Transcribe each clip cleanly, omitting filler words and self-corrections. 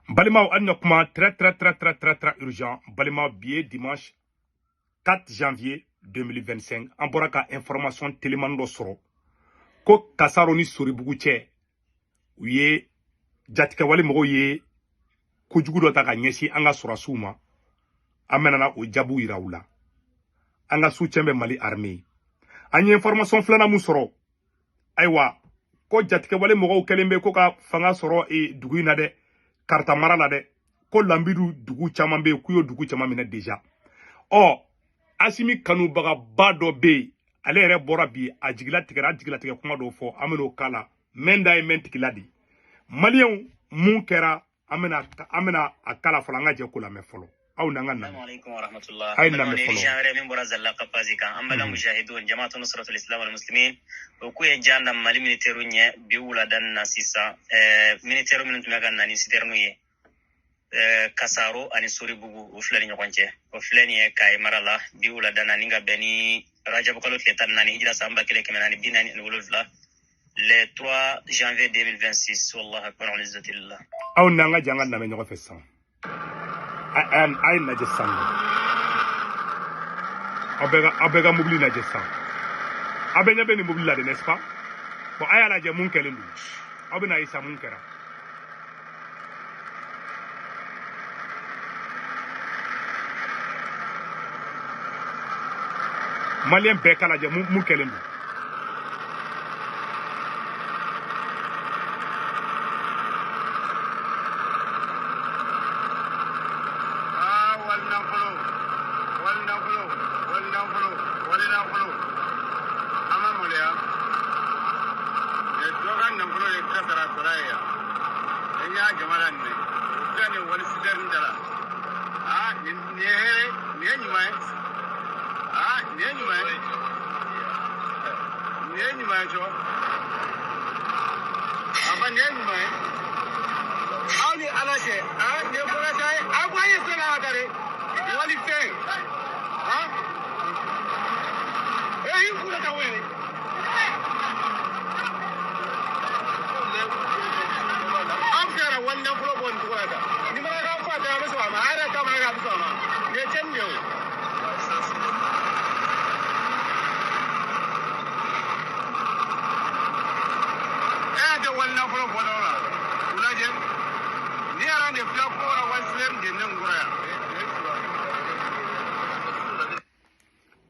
Balimaw, an na kuma très très très très très très urgent. Balimaw, bi ye dimanche 4 janvier 2025. An bɔra ka information telimani dɔ sɔrɔ ko Kasaro ni Soribugu cɛ, u ye jatigɛwale mɔgɔw ye kojugu dɔ ta ka ɲɛsin an ka sɔrɔsiw ma. An bɛna na o jaabiw yira u la. An ka soutien bɛ Mali armée. An ye information filanan mun sɔrɔ, ayiwa, ko jatigɛwale mɔgɔw kɛlen bɛ ko ka fanga sɔrɔ dugu in na dɛ, Karata mara la dɛ, ko Lambidu dugu caman bɛ yen, k'u ye dugu caman minɛ déjà. Ɔ, Asimi kanubagaba dɔ bɛ yen, ale yɛrɛ bɔra bi, a jigilatigɛra, a jigilatigɛ kuma dɔw fɔ, an bɛn'o k'a la. Mɛn da ye mɛn tigila de. Maliyɛnw, mun kɛra, an bɛna a kala fɔlɔ, an ka jɛ ko lamɛn fɔlɔ. Aw n'an ka lamɛn. Alaikum warahmatullah. A ye lamɛn fɔlɔ. Jean wɛrɛ min bɔra Zalla ka page kan, an bɛka mujahidun jama'atu nusratul islam wal muslimin, o k'u ye jan da Mali militaire ɲɛ bi wulada nin na sisan. Militaire minnu tun bɛ ka na ni citerne ye Kasaro ani Soribugu, o filɛ ni ɲɔgɔn cɛ, o filɛ nin ye Kaye mara la bi wulada na, ni ka bɛn ni Rajabu kalo tile 14, hijira san 1447, le 3 janvier 2026. Wallahu akbar alizzatillah. Aw n'an ka jɛ an ka lamɛn ɲɔgɔn fɛ sisan. A ye lajɛ sisan nɔ. Aw bɛɛ ka mobili lajɛ sisan. Aw bɛɛ ɲɛ bɛ nin mobili la de, n'est-ce pas? Bon, a y'a lajɛ mun kɛlen don. Aw bɛna ye sisan mun kɛra. Maliyɛn bɛɛ ka lajɛ mun kɛlen don.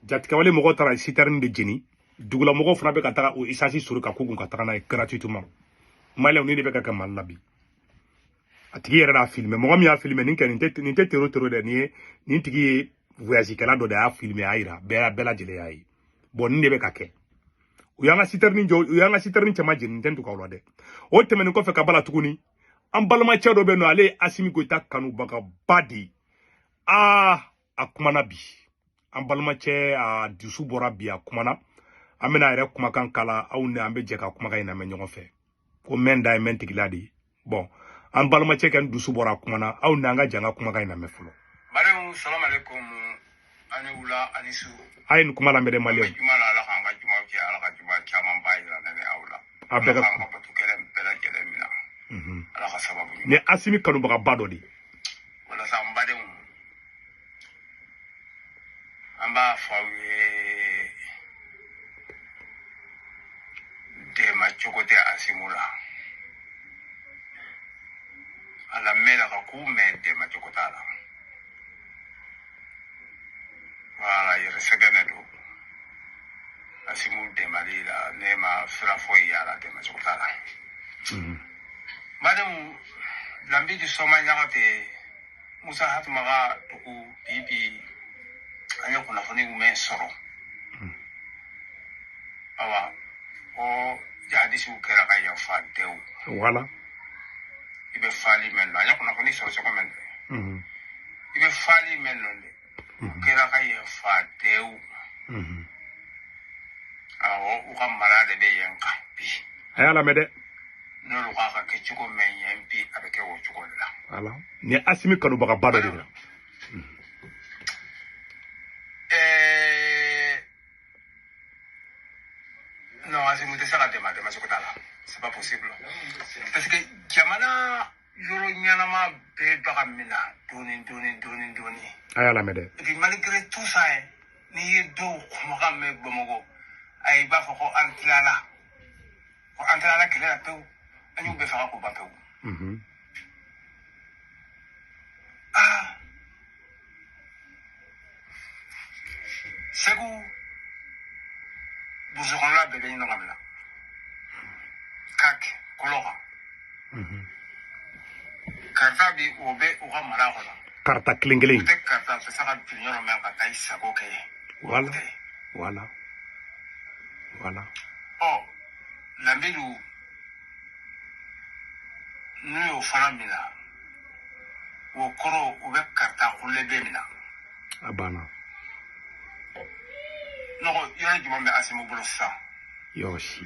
Jatigɛwale mɔgɔw taara citerne de jeni, dugulamɔgɔw fana bɛ ka taga o essence sɔrɔ ka k'u kun ka taga n'a ye gratuitement. Maliyɛnw, ni de bɛ ka kɛ Mali la bi. A tigi yɛrɛ y'a filmer, mɔgɔ min y'a filmer nin kɛ, nin tɛ tero tero dɛ, nin ye nin tigi ye voyage kɛla dɔ de y'a filmer, a y'a yira bɛɛ lajɛlen y'a ye. Bon, nin de bɛ ka kɛ. U y'an ka citerne jɔ, u y'an ka citerne caman jeni, nin tɛ tugu aw la dɛ. O tɛmɛnen kɔfɛ ka bala tuguni, an balimacɛ dɔ bɛ yen nɔ, ale ye Asimi Goyita kanubagaba de ye. Aa, a kumana bi. An balimacɛ a dusu bɔra bi, a kumana. An bɛna a yɛrɛ kumakan kala, aw ni an bɛ jɛ ka kumakan in lamɛn ɲɔgɔn fɛ. Ko mɛn da ye mɛn tigila de ye. Bon, an balimacɛ kɛ dusu bɔra, a kumana, aw ni an ka jɛ an ka kumakan in lamɛn fɔlɔ. Badenw, salam alaikum, ani wula ani su. A ye nin kuma lamɛn dɛ, maliyɛnw. Juma la, Ala k'an ka juma kɛ, Ala ka juma caman ba yira ne ni aw la. A bɛɛ ka Ala k'an ka bato kɛlɛ bɛɛ lajɛlen minɛ. Ala ka sababu ɲuman. Ni Asimi kanubagaba dɔ de ye. Walasa n badenw, an b'a fɔ aw ye dɛmɛ cogo tɛ Asimu la. A lamɛnna ka k'u mɛn, dɛmɛ cogo t'a la. Wala yɛrɛ sɛgɛn de don. Asimu dɛmɛli la, ne ma sira foyi y'a la, dɛmɛ cogo t'a la. Badenw, Lambidi Soma Ɲagate, Musa Hatumaga dugu bi bi, an ye kunnafoni mɛn sɔrɔ. Awa, ko jihadisiw kɛra ka yafa dew. Voilà. I bɛ fali mɛn dɔn, an ye kunnafoni sɔrɔ cogo min dɛ. I bɛ fali mɛn dɔn dɛ. U kɛra ka yafa dew. Awɔ, u ka mara de bɛ yen kan bi. A y'a lamɛn dɛ. N'olu k'a ka kɛ cogo min yen bi, a bɛ kɛ o cogo de la. Voilà. Ni Asimi kanubagaba dɔ de la. Non, Asimi tɛ se ka dɛmɛ, a dɛmɛ cogo t'a la. C'est pas possible. Parce que jamana yɔrɔ ɲɛnama Caman bɛɛ bɛ ka minɛ dɔɔni dɔɔni dɔɔni dɔɔni. A y'a lamɛn dɛ. Et puis malgré tout ça, n'i ye dɔw kumakan mɛn Bamakɔ, ayi, i b'a fɔ ko an tilala, ko an tilala kɛlɛ la pewu, an y'u bɛɛ faga k'u ban pewu. Ah, Segu burusi kɔnɔla bɛɛ bɛ ɲini ka minɛ kak kɔlɔ kan. Karita bi o bɛ u ka mara kɔnɔ. Karita kelen kelen. U tɛ karita tɛ se ka bin yɔrɔ min ka taa i sago kɛ yen. Voilà. Voilà. Voilà. Ɔ, Lamidu n'u y'o fana minɛ, o kɔrɔ u bɛ karita kule bɛɛ minɛ. A banna. Nɔgɔ yɔrɔ jumɛn bɛ Asimu bolo sisan? Yɔrɔ si.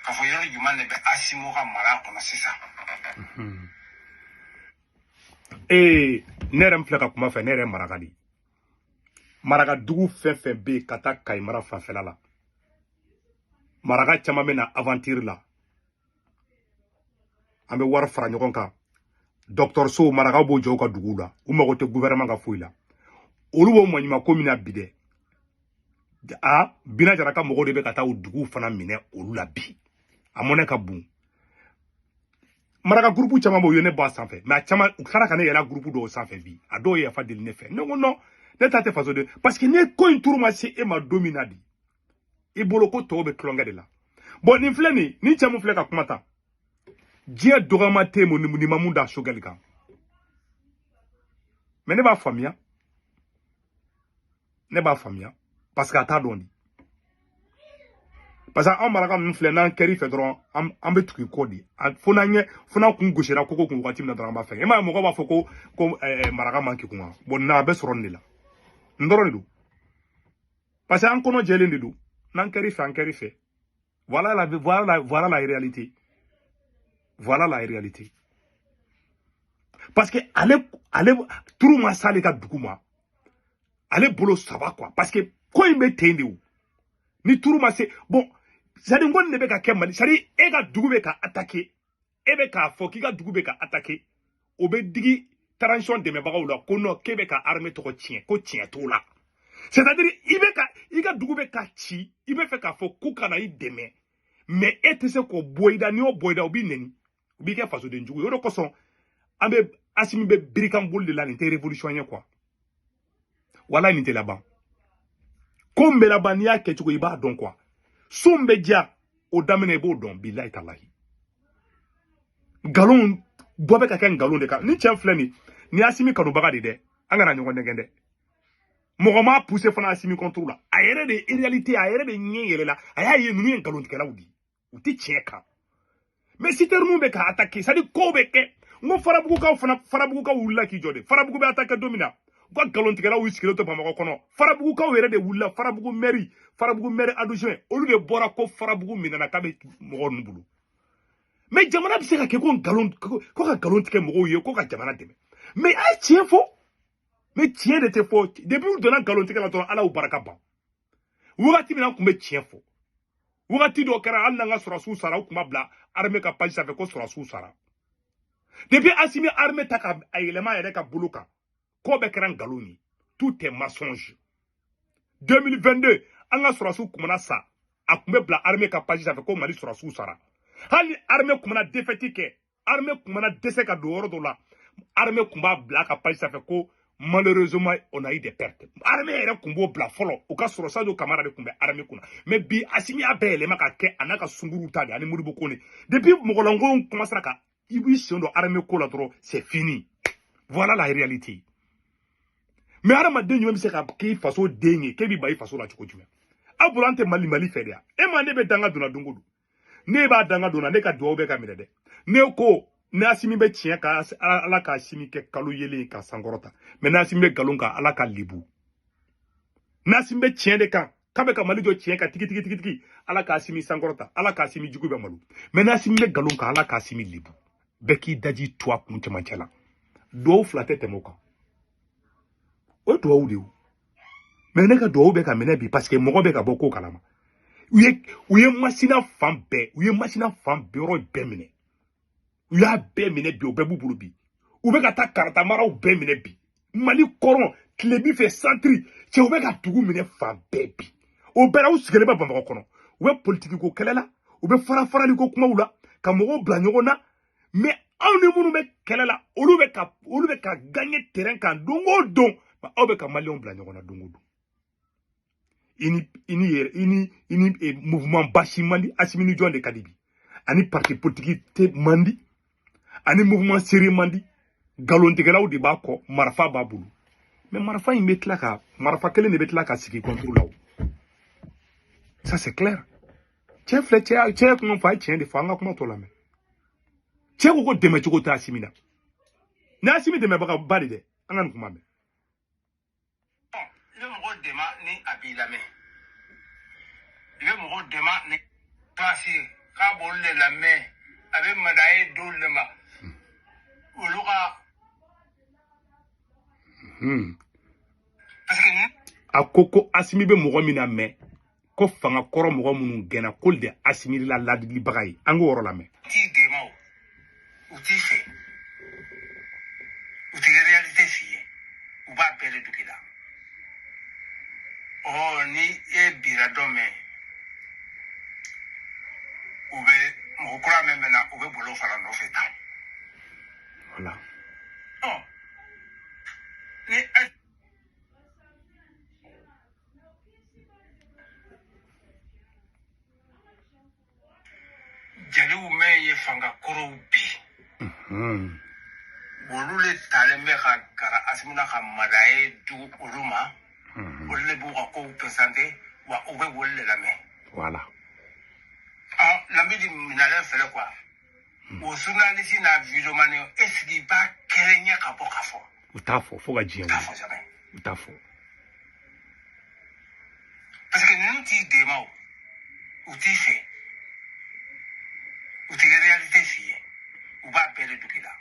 K'a fɔ yɔrɔ jumɛn de bɛ Asimu ka mara kɔnɔ sisan? Ee, ne yɛrɛ min filɛ ka kuma fɛ, ne yɛrɛ maraka de. Marakadugu fɛn fɛn bɛ yen ka taa Kayi mara fanfɛla la, maraka caman bɛ na aventure la. An bɛ wari fara ɲɔgɔn kan. Dɔgɔtɔrɔsow, marakaw b'o jɔ u ka duguw la. U mago tɛ gouvernement ka foyi la. Olu b'o maɲumanko min na bi dɛ, a Bina Jara ka mɔgɔw de bɛ ka taa o duguw fana minɛ olu la bi. A mɔnɛ ka bon. Maraka groupe caman bɛ yen, u ye ne bɔ a sanfɛ, mais a caman u taara ka ne yɛlɛ groupe dɔw sanfɛ bi. A dɔw ye yafa deli ne fɛ. Ne ko non, ne ta tɛ faso de, parce que ni ko in turu ma se e ma don min na de, i bolo ko tɔw bɛ tulonkɛ de la. Bon, nin filɛ nin, nin cɛ mun filɛ ka kuma ta, diɲɛ dɔgɔyama tɛ yen nin ma mun da Sogɛli kan. Mais ne b'a faamuya, ne b'a faamuya, parce que a t'a dɔn de. Parce que an maraka ninnu filɛ, n'an kɛr'i fɛ dɔrɔn, an bɛ tugu i kɔ de. Fo n'an ɲɛ, fo n'an kun gosira koko kun wagati min na dɔrɔn, an b'a fɛ. E m'a ye, mɔgɔw b'a fɔ ko maraka man kekun wa. Bon, n'a bɛ sɔrɔ nin de la, nin dɔrɔn de don. Parce que an kɔnɔ jɛlen de don. N'an kɛr'i fɛ, an kɛr'i fɛ. Voilà la réalité. Voilà la réalité. Parce que ale turu ma s'ale ka dugu ma. Ale bolo saba quoi. Parce que ko in bɛ ten de o. Ni turu ma se, bon, c'est-à-dire n ko nin de bɛ ka kɛ Mali, c'est-à-dire e ka dugu bɛ ka attaquer, e bɛ k'a fɔ k'i ka dugu bɛ ka attaquer, o bɛ digi transition dɛmɛbagaw la ko non, k'e bɛ ka armée tɔgɔ tiɲɛ, ko tiɲɛ t'o la. C'est-à-dire i bɛ ka i ka dugu bɛ ka ci, i bɛ fɛ k'a fɔ k'u kana i dɛmɛ, mais e tɛ se k'o bɔ i da. N'i y'o bɔ i da, u b'i nɛni, u b'i kɛ fasoden jugu ye. O de kosɔn an bɛ Asimi bɛ birikan boli de la. Nin tɛ révolution ye quoi. Walayi, nin tɛ laban. Ko min bɛ laban, n'i y'a kɛ cogo i b'a dɔn quoi. So min bɛ diya o daminɛ, i b'o dɔn. Bilayi talahi, nkalon bɔ bɛ ka kɛ nkalon de kan. Ni cɛ filɛ nin, nin Asimi kanubaga de dɛ, an kana ɲɔgɔn nɛgɛn dɛ. Mɔgɔ m'a poussé fana Asimi contre la. A yɛrɛ de réalité, a yɛrɛ de ɲɛ yɛlɛla, a y'a ye ninnu ye nkalontigɛlaw de ye, u tɛ tiɲɛ kan. Mais citernu bɛ ka attaquer, c'est à dire kow bɛ kɛ. N ko farabugukaw fana, farabugukaw wulila k'i jɔ de. Farabugu bɛ attaquer don min na, u ka nkalontigɛlaw y'u sigilen to Bamakɔ kɔnɔ. Farabugukaw yɛrɛ de wulila, Farabugu maire, Farabugu maire adjoint, olu de bɔra ko Farabugu minɛna k'a bɛ mɔgɔ ninnu bolo. Mais jamana bɛ se ka kɛ ko nkalon, ko ka nkalon tigɛ mɔgɔw ye, ko ka jamana dɛmɛ. Mais a ye tiɲɛ fɔ, mais tiɲɛ de tɛ fɔ. Depuis u donna nkalon tigɛ la dɔrɔn, Ala y'u barika ban. Wagati min na an tun bɛ tiɲɛ fɔ, wagati dɔ kɛra, hali n'an ka sɔrɔsiw sara, u tun b'a bila armée ka page sanfɛ ko sɔrɔsiw sara. Depuis Asimi armée ta ka a yɛlɛma a yɛrɛ ka bolo kan, ko bɛɛ kɛra nkalon ye. Tout est mensonge. 2022, an ka sɔrɔsiw kun mana sa, a tun bɛ bila armée ka page sanfɛ ko Mali sɔrɔsiw sara. Hali armée kun mana défaite kɛ, armée kun mana dɛsɛ ka don yɔrɔ dɔ la, armée kun b'a bila a ka page sanfɛ ko malheureusement on a eu des pertes. Armée yɛrɛ kun b'o bila fɔlɔ, o ka sɔrɔ Sadio Kamara de kun bɛ armée kunna. Mais bi Asimi y'a bɛɛ yɛlɛma ka kɛ a n'a ka sunkuruw ta de ani Modibo Kone. Depuis mɔgɔlankolon commencera ka i b'i sen don armée ko la dɔrɔn, c'est fini. Voilà la réalité. Mais hadamaden jumɛn bɛ se ka k'i faso den ye k'e b'i ban i faso la cogo jumɛn? Aw bolo an tɛ Mali Mali fɛ de ya? E ma ne bɛ danga donna don o don, ne b'a danga donna, ne ka duwawu bɛ ka minɛ dɛ. Ne ko ni Asimi bɛ tiɲɛ kan, Ala ka Asimi kɛ kalo yelen ka sankɔrɔta. Mais ni Asimi bɛ nkalon kan, Ala ka lebu. Ni Asimi bɛ tiɲɛ de kan, k'a bɛ ka Mali jɔ tiɲɛ kan tigi tigi tigi tigi, Ala ka Asimi sankɔrɔta, Ala ka Asimi jugu bɛ malo. Mais ni Asimi bɛ nkalon kan, Ala ka Asimi lebu. Bɛɛ k'i daji to a kun cɛmancɛ la. Duwawu fila tɛ tɛmɛ o kan. O ye duwawu de ye o. Mais ne ka duwawu bɛ ka minɛ bi, parce que mɔgɔ bɛ ka bɔ ko kalama. U ye Masina fan bɛɛ, u ye Masina fan bɛɛ yɔrɔ bɛɛ minɛ. U y'a bɛɛ minɛ bi, o bɛɛ b'u bolo bi. U bɛ ka taa karata maraw bɛɛ minɛ bi. Mali kɔrɔn, tilebi fɛ, santiri, cɛ u bɛ ka dugu minɛ fan bɛɛ bi. O bɛɛ la u sigilen bɛ Bamakɔ kɔnɔ. U bɛ politiki ko kɛlɛ la, u bɛ fara farali ko kumaw la, ka mɔgɔw bila ɲɔgɔn na. Mais anw ni minnu bɛ kɛlɛ la, olu bɛ ka gagner terrain kan don o don. Aw bɛ ka maliyɛnw bila ɲɔgɔn na don o don. I ni mouvement basi man di, Assimi ni jɔn de ka di bi? Ani parti politique tɛ man di, ani mouvement sérieux man di. Nkalontigɛlaw de b'a kɔ, marifa b'a bolo. Mais marifa in bɛ tila ka, marifa kelen de bɛ tila ka sigi contre la o. Ça c'est clair. Cɛ filɛ, cɛ ye kuma fɔ, a ye tiɲɛ de fɔ, an ka kuma tɔ lamɛn. Cɛ ko ko dɛmɛ cogo tɛ Assimi na. Ni Assimi dɛmɛbaga ba de dɛ, an ka nin kuma mɛn. I bɛ mɔgɔ dɛmɛ ni a b'i lamɛn. I bɛ mɔgɔ dɛmɛ ni place k'a b'olu de lamɛn, a bɛ madaye d'olu de ma. Olu ka parce que a ko ko Assimi bɛ mɔgɔ min na mɛn, ko fanga kɔrɔ mɔgɔ minnu gɛnna, k'olu de Assimi la ladilibaga ye. An k'o yɔrɔ lamɛn. T'i dɛmɛ o, u t'i fɛ, u tɛ réalité f'i ye, u b'a bɛɛ de dugu la. Ɔ ni e bira dɔ mɛn, u bɛ mɔgɔ kura min bɛ na, u bɛ bolo fara nɔfɛ tan. Voilà. Ɔ ni jeliw mɛn ye fanga kɔrɔw bi, olu le talen bɛ ka gara Assimi na ka madaye du olu ma. Olu de b'u ka kow présenter, wa u bɛ olu de lamɛn. Voilà. Lamidi minalen filɛ quoi. O journaliste n'a vidéoman, est ce que i b'a kɛrɛ ɲɛ ka bɔ ka fɔ? U t'a fɔ fo ka diɲɛ U t'a fɔ jamais. U t'a fɔ. Parce que ninnu t'i dɛmɛ o, u t'i fɛ, u tɛ réalité f'i ye, u b'a bɛɛ de dugu la.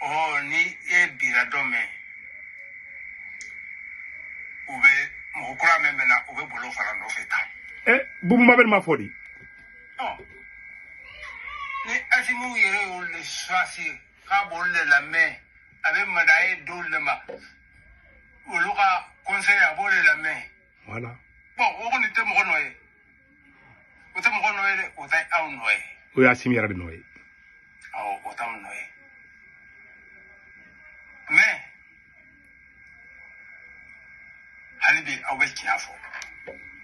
Ɔ ni e bira dɔ mɛn, u bɛ mɔgɔ kura min bɛ na, u bɛ bolo fara nɔfɛ tan. Bubu Mabel ma fɔ de. Ɔ ni Assimi yɛrɛ y'olu de choisir k'a b'olu de lamɛn, a bɛ madaye d'olu de ma, olu ka conseil a b'o de lamɛn. Voilà. Bon, o kɔni tɛ mɔgɔ nɔ ye. O tɛ mɔgɔ nɔ ye dɛ, o tɛ anw nɔ ye. O ye Assimi yɛrɛ de nɔ ye. Awɔ, o t'anw nɔ ye. Mais hali bi aw bɛ tiɲɛ fɔ.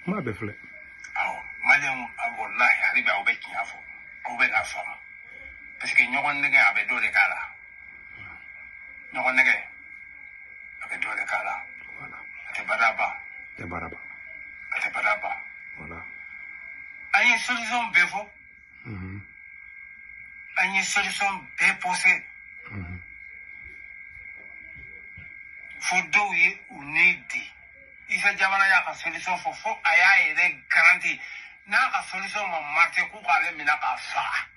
Kuma bɛɛ filɛ. Awɔ, maliyɛnw, walahi hali bi aw bɛ tiɲɛ fɔ. Aw bɛ n'a faamu. Parce que ɲɔgɔn nɛgɛ a bɛ dɔ de k'a la. Ɲɔgɔn nɛgɛ a bɛ dɔ de k'a la. Voilà. A tɛ bada ban. Tɛ baara ban. A tɛ bada ban. Voilà. An ye solution bɛɛ fɔ. An ye solution bɛɛ posé. Fo dɔw ye u ni di. Isa Jamana y'a ka solution fɔ, fo a y'a yɛrɛ garanti n'a ka solution ma marché k'u k'ale minɛ k'a faga.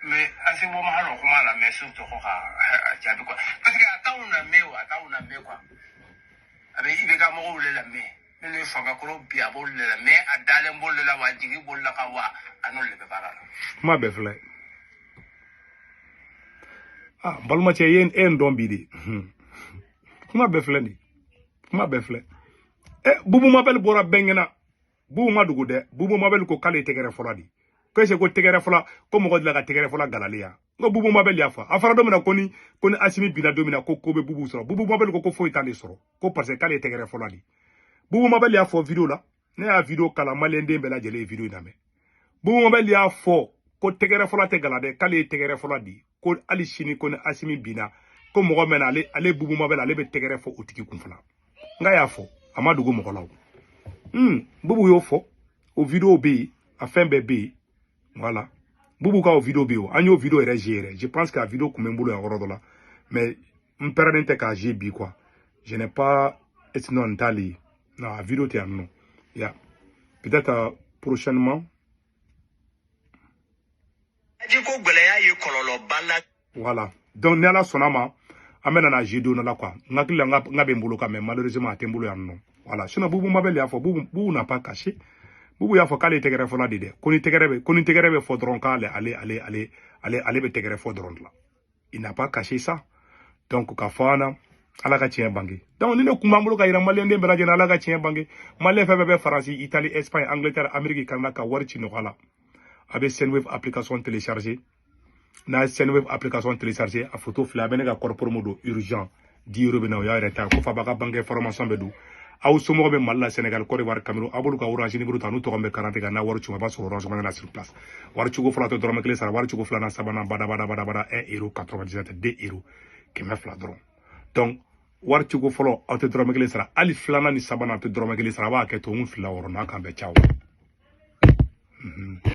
Mais Assimi ma hali o kuma la, mais surtout ko ka jaabi quoi. Parce que a t'anw lamɛn o, a t'anw lamɛn quoi. A bɛ IBK mɔgɔw de lamɛn. Minnu ye fanga kɔrɔ bi, a b'olu de lamɛn, a dalen b'olu de la, wa a jigi b'olu la ka wa a n'olu de bɛ baara la. Kuma bɛɛ filɛ. Ah, n balimacɛ, e ye n dɔn bi de. Kuma bɛɛ filɛ nin. Kuma bɛɛ filɛ. Bubu Mabel bɔra bɛɛ ɲɛna. Bubu ma dogo dɛ. Bubu Mabel ko k'ale ye tɛgɛrɛ fɔlɔ de. Ko est-ce que ko tɛgɛrɛ fɔlɔ, ko mɔgɔ delila ka tɛgɛrɛ fɔlɔ galale yan. N ko Bubu Mabel y'a fɔ. A fɔra don min na ko ni Assimi binna don min na ko ko bɛ Bubu sɔrɔ. Bubu Mabel ko ko foyi t'ale sɔrɔ. Ko parce que k'ale ye tɛgɛrɛ fɔlɔ de. Bubu Mabel y'a fɔ vidéo la. Ne y'a vidéo kalan, maliyɛn den bɛɛ lajɛlen ye vidéo in lamɛn. Bubu Mabel y'a fɔ ko tɛgɛrɛ fɔlɔ tɛ gala dɛ, k'ale ye tɛgɛrɛ fɔlɔ de. Ko hali sini ko ni Assimi binna, ko mɔgɔ mɛna ale Bubu Mabel ale bɛ tɛgɛrɛ fɔ o tigi kun fila. N k'a y'a fɔ, a ma dogo mɔgɔ la o. Bubu y'o fɔ, o vidéo bɛ yen, a fɛn bɛɛ bɛ yen. Voilà. Bubu ka o vidéo bɛ yen o, an y'o vidéo yɛrɛ jouer yɛrɛ. Je pense que a vidéo kun bɛ n bolo yan yɔrɔ dɔ la. Mais n pɛrɛnnen tɛ k'a jouer bi quoi. Je n'ai pas, sinon n t'ale ye. Non, a vidéo tɛ yan nɔ. Ya. Peut-être prochainement. Voilà. Donc ni Ala sɔnna ma, an bɛ na jouer don dɔ la quoi. N hakili la n ka bɛ n bolo kan, mais malheureusement a tɛ n bolo yan nɔ. Voilà. Sinon Bubu Mabel y'a fɔ, Bubu n'a pas caché. Bubu y'a fɔ k'ale ye tɛgɛrɛ fɔla de dɛ, ko ni tɛgɛrɛ bɛ, ko ni tɛgɛrɛ bɛ fɔ dɔrɔn, k'ale ale ale ale ale ale bɛ tɛgɛrɛ fɔ dɔrɔn de la. Il n'a pas caché ça. Donc ka fɔ an na, Ala ka tiɲɛ bange. Donc ni ne kun b'an bolo ka yira maliyɛnden bɛɛ lajɛlen, Ala ka tiɲɛ bange. Maliyɛn fɛn fɛn bɛ Faransi, Italie, Espagne, Angleterre, Amérique, Canada, ka wari ci nɔgɔya la, a bɛ Sendwave application télécharger. N'a ye Sendwave application télécharger, a photo filɛ, a bɛ ne ka code promo don urgent 10 euros bɛ na. O y'a yɛrɛ ta ye. Ko fa b'a ka banque information bɛ don. Aw somɔgɔw bɛ Mali la, Sénégal, Côte d'Ivoire, Cameroun, aw b'olu ka Orange numéro ta, n'u tɔgɔ bɛ carte kan, n'a wari ci, a b'a sɔrɔ Orange Money na sur place. Wari cogo fɔlɔ, tɛ dɔrɔmɛ kelen sara. Wari cogo filanan, sabanan, bada bada bada bada, 1 euro 97, 2 euro, 200 dɔrɔn. Donc wari cogo fɔlɔ, aw tɛ dɔrɔmɛ kelen sara. Hali filanan ni sabanan, aw tɛ dɔrɔmɛ kelen sara. A b'a kɛ to n fila wɔɔrɔ n'a kan bɛɛ. Ciao.